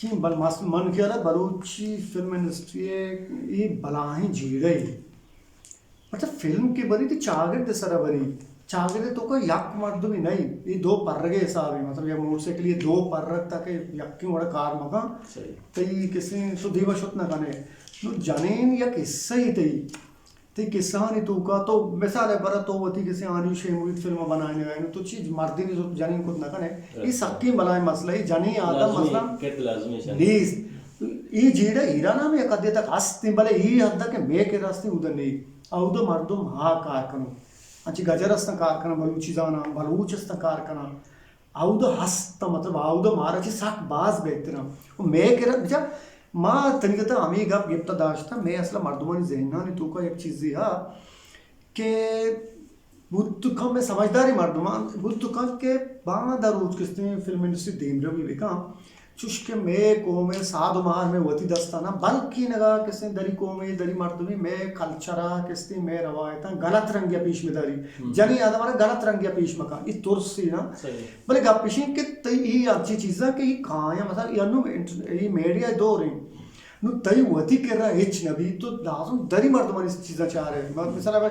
کہ بل-، مس-، من خیال ءَ بلوچی فلم انڈسٹری ءِ اے بلاہیں جیڑہ ءِ۔ مطلب فلم کہ بری تو چاگرد ءِ سرا بری، چاگرد ءِ توکا یک مردمے نہ اِنت، اے دو پرگ ءِ حساب ءَ، مطلب یک موٹر سائیکل ءَ دو پرگ تاکہ یکیں وڑا کار مکن، صحیح۔ تئی کسے تو دیما شت نہ کنے۔ نو جنین یک حصہ ءِ تئی، تئی کسہانی توکا تو مثال ءَ برا تو وتی کسے آنی شے مرید فلم بنائینگ ءَ ئے، نو تو چی مردینی زرت جنین کت نہ کنے۔ اے سکیں بلائیں مسئلہ ءِ، جنین آدم لازمی، مثلاً کرد لازمی شاید۔ نیست۔ اے جیڑہ ایران ءَ ہم یک حدے تک ہست اِنت، بلے اے حد کہ مئے کرا ہست اِنت، اود ءَ نہ اِنت۔ اود ءَ مردم ہا کار کنو۔ انچی گجر ہستاں کار کناں، بلوچی زاناں، بلوچ ہستاں کار کناں۔ اود ءَ ہست، مطلب اود ءَ مارا چہ سک باز بہتر اِنت۔ و مئے کرا بچا ما تنیگتا ہمے گپ گپتا داشتہ، مئے اصلا مردمانی ذہنانی توکا یک چیزے ہا کہ بوت کن، مئے سمجھداریں مردماں بوت کن کہ باندا روچ کستیں فلم انڈسٹری دیمروی بکن، چوش کہ مئے قوم ءِ ساد و مار مئے وتی دستاں نہ، بلکینگا کستیں دری قومے، دری مردمے مئے کلچرا کستیں مئے روایتاں غلط رنگیا پیش بداری۔ ہم۔ جنیں آدم را غلط رنگیا پیش مکن، اے ترسے نہ۔ صحیح۔ بلے گپ اش اِنت کہ تئی اے انچیں چیزاں کہ اے کایاں، مثلاً اے انوں انٹر-، اے میڈیا دور اِنت۔ نوں تئی وتی کرا ہچ نہ بیت، تو لازم دری مردمانی چیزاں چارے۔ م-، مثلاً اگر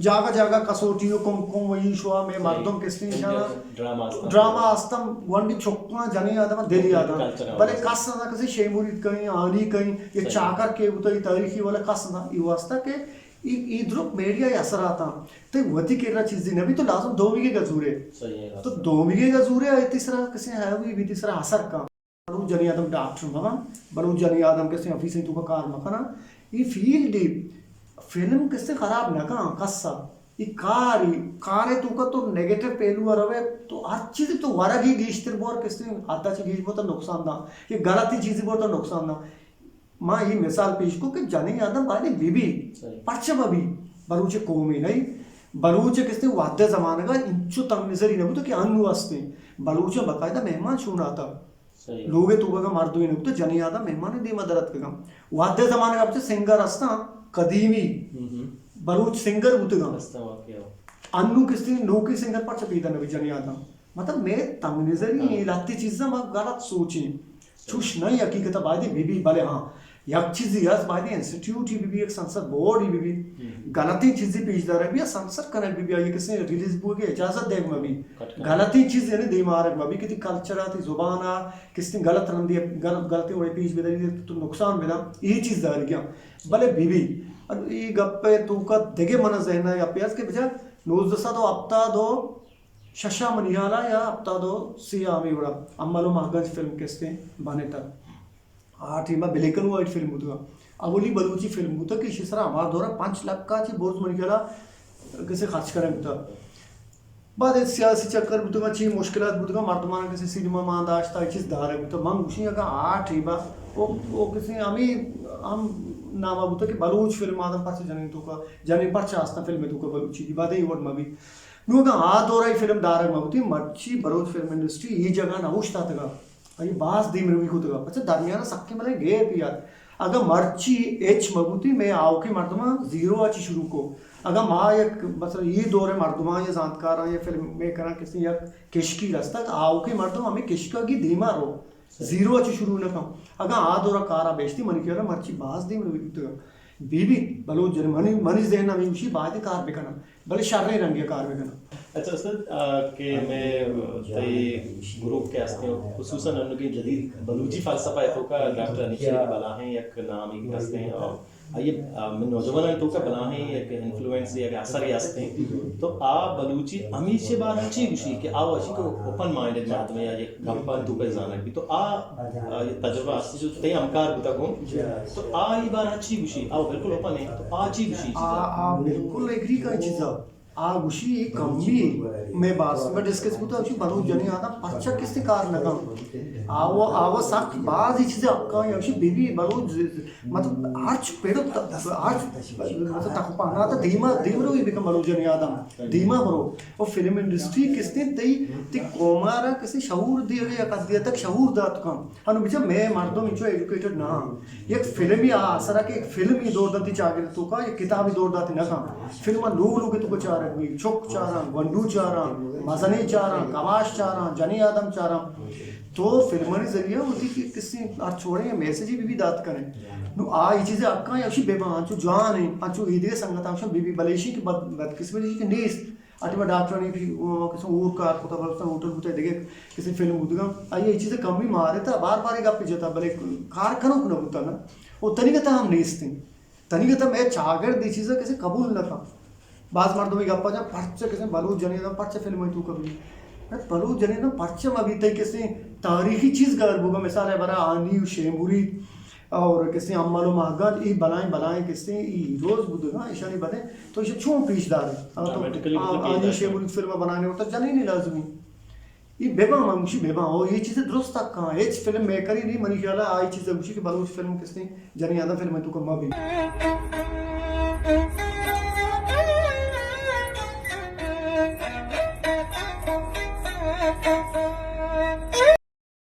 جاگہ جاگہ کسوٹی و کم کم و ایشوا مئے مردم کسے نشانہ ڈرامہ استاں۔ ڈرامہ استاں، گونڈی چکاں، جنیں آدم، دلی آدم۔ کلچر بلے کس نہ کسی شے مرید کہیں، آنی کہیں، یا صحیح۔ چاکر کے بوتا، یہ تاریخی والا کس نہ، یہ واسطہ کہ ای، ای درو میڈیا ءِ اثراتاں۔ تئی وتی کرا چیزے نہ بیت، تو لازم دومیگے گا زورے۔ صحیح ہے۔ تو دومیگے گا زورے، آ تئی سرا کسے ہیوی بیت، تئی سرا اثر کن۔ بلوچ جنی آدم ڈاکٹر مباں، بلوچ جنی آدم کسے آفیسے توکا کار مکناں۔ اے فیلڈ، فلم کسے خراب نہ کن کسا۔ اے کار، اے کارے توکا تو نیگیٹو پہلو ءَ روے، تو ہر چیزے تو ورگی گیشتر بور کسے حد ءَ چہ گیش بوتا نقصان داں۔ اے غلطی چیزے بور تو نقصان داں۔ ما اے مثال پیش کو کہ جنی آدم باید بی بی، صحیح۔ پرچہ مہ بی؟ بلوچ قومی نہیں، بلوچ کسے وحدہ زمانگا انچو تنگ نظری نہ بوتا کہ انو ہستیں۔ بلوچاں باقاعدہ مہمان شون آتا۔ صحیح۔ لوگ ءِ توکا مردمے نہ بوت، جنی آدم مہمان ءِ دیما در اتکگاں۔ وھدے زمانگ ءَ بچے سنگر استاں، قدیمی ہم ہم۔ بلوچ سنگر بوتگاں۔ استاں واقعی۔ انو کسے نوکیں سنگر پرچہ پیدا نہ بی جنی آدم۔ مطلب مئے تنگ نظری ہاں۔ ایں، لہتے چیزاں ما غلط سوچیں۔ چوش نہ ایں، حقیقت ءَ باید بہ بی، بلے ہاں، یک چیزے است، باید انسٹیٹیوٹے بہ بی، یک سنسر بورڈے بہ بی۔ ہم۔ غلطیں چیزے پیش دارگ بی، سنسر کنگ بہ بی، آئی کسے ریلیز بوگ ءِ اجازت دیگ مہ بی۔ کٹ کن۔ غلطیں چیز یعنی دیما آرگ مہ بی کہ تئی کلچر ءَ، تئی زبان ءَ کستیں غلط رندے، غلط، غلطیں وڑے پیش بداری، تو نقصان بداں، اے چیز دارگی آں۔ بلے بی بی۔ انو اے گپ ءِ توکا دگہ من ذہن ءَ گپے است کہ بچار نوزدہ سد و ہپتاد و شش ءَ منی ہیال ءَ یا ہپتاد و سے ءَ ہمے وڑا امل و مہگنج فلم کستیں بنت۔ آ ٹیم ءَ بلیک اینڈ وائٹ فلم بوتگ۔ اولی بلوچی فلم بوتگ کہ ایشی سرا ہما دور ءَ پنچ لکھ ءَ چہ برز منی خیال ءَ کسے خرچ کنگ بوتگ۔ بعد ءَ سیاسی چکر بوتگ، چی مشکلات بوتگ، مردمان کسے سینما مان داشت، اے چیز دارگ بوتگ۔ من گوشی اگاں آ ٹیم ءَ او، او کسے ہمے ہم نام ءَ بوتگ کہ بلوچ فلم آدم پرچہ جنین توکا، جنین پرچہ آستاں فلم توکا بلوچی دی، بعد ءَ اے وڑ مہ بی۔ نوں اگاں آ دور ءَ اے فلم دارگ مہ بوتیں، مرچی بلوچ فلم انڈسٹری اے جگہ نہ اوشتاتگ ءَ۔ آئی باز دیمروی کتگ ءَ۔ پرچہ درمیان ءَ سکیں بلے گیپ یات۔ اگاں مرچی ہچ مہ بوتیں، مئے آؤکیں مردماں زیرو ءَ چہ شروع کو۔ اگاں ما یک، مثلاً، اے دور ءِ مردماں یا زانتکاراں یا فلم میکراں کسے یک کشکی رستگ، آؤکیں مردم ہمے کشک ءَ گی دیما رو۔ زیرو ءَ چہ شروع نہ کن۔ اگاں آ دور ءَ کار ءَ بیشتی، منی خیال ءَ مرچی باز دیمروی بوتگ ءَ۔ بی بی بلوچ جن-، منی، منی ذہن ءَ ہمے گوشی باید کار بکناں۔ بلے شریں رنگے ءَ کار بکناں۔ اچھا استاد، آ، کہ مئے تئی گروپ کہ ہستیں، خصوصاً انوگیں جدید بلوچی فلسفہ ءِ توکا ڈاکٹر حنیف شریف بلاہیں یک نامے ہستیں، اور آئی، آ، من نوجوانانی توکا بلاہیں یک انفلوئنس، یک اثرے ہستیں۔ تو آ بلوچی ہمیشی بارہ چی گوشی کہ آ وشی کہ اوپن مائنڈڈ مردمے یا یک گپانی توکا زانگ بی۔ تو آ، آ، یہ تجربہ ہستی جو تئی ہمکار بوتا گوں۔ تو آ اے بارہ چی گوشی؟ آ بالکل اوپن ہے۔ تو آ چی گوشی؟ آ، آ بالکل ایگری کا چیزا۔ آ گوشی اے کمی، مئے باز سنگت ڈسکس بوتا، گوشی بلوچ جنی آدم پرچا کسے کار نہ کن۔ آ و، آ و سک باز اے چیز حقا یا گوشی بی بی بلوچ ز-، ز-، مطلب ہرچ پیڑو ت-، ہرچ مطلب تک پانا تا دیما، دیم روی بکن بلوچ جنی آدم۔ دیما برو۔ او فلم انڈسٹری کستیں تئی، تئی قوم ءَ را کسے شعور دیگ ءَ یا قد تک شعور دات کن۔ انو بچار مئے مردم انچو ایجوکیٹڈ نہ آں۔ یک فلمی آ اثر ءَ کہ یک فلمی دور دنتی چاگرد توکا، یک کتابی دور داتی نہ کن۔ فلم ءَ لوگ لوگ توکا چارگ بی، چک چاراں، گونڈو چاراں، مزنیں چاراں، کماش چاراں، جنی آدم چاراں۔ تو فلمانی ذریعہ وتی کہ کسی ہر چھوڑے یا میسجی بہ بی دات کنے۔ نو آ ای چیز حقاں یا اشی بہ باں، انچو جوان ہیں، انچو ایدگہ سنگت ہمشہ بہ بی، بلے اشی کہ بد، بدقسمتی اشی کہ نیست۔ اٹی ما ڈاکٹرانی بھی، او، کسی اور کار کتا، بلوچستان ہوٹل بوتا، دیگه کسی فلم بوتگا۔ آئی ای چیز کمی مارے تا، بار بار گپ جتا، بلے کار کنوک نہ بوتا نا۔ او تنی گتا ہم نیست ہیں۔ تنیگہ تہ مئے چاگرد اے چیزا کسے قبول نہ کن۔ باز مردم اے گپا جن، پرچہ کسے بلوچ جنین پرچہ فلم تو کبھی؟ بلوچ جنین پرچہ ما بھی تئی کسے تاریخی چیز گار بوگا، مثال ہے برا آنی و شیموری اور کسے امل و مہگان، اے بلائیں بلائیں کسے اے ہیروز بودگا، ایشانی بدے تو ایشا چون پیش دارے؟ اگر تو آ-، آنی شیموری فلم بنانے ہوتا جنین لازمی۔ اے بہ باں، من گوشی بہ باں، او اے چیز درست حقاں، ہچ فلم میکرے نہیں، منی خیال ء آئی چیز گوشی کہ بلوچ فلم کسے جنی آدم فلم تو کم مہ بی۔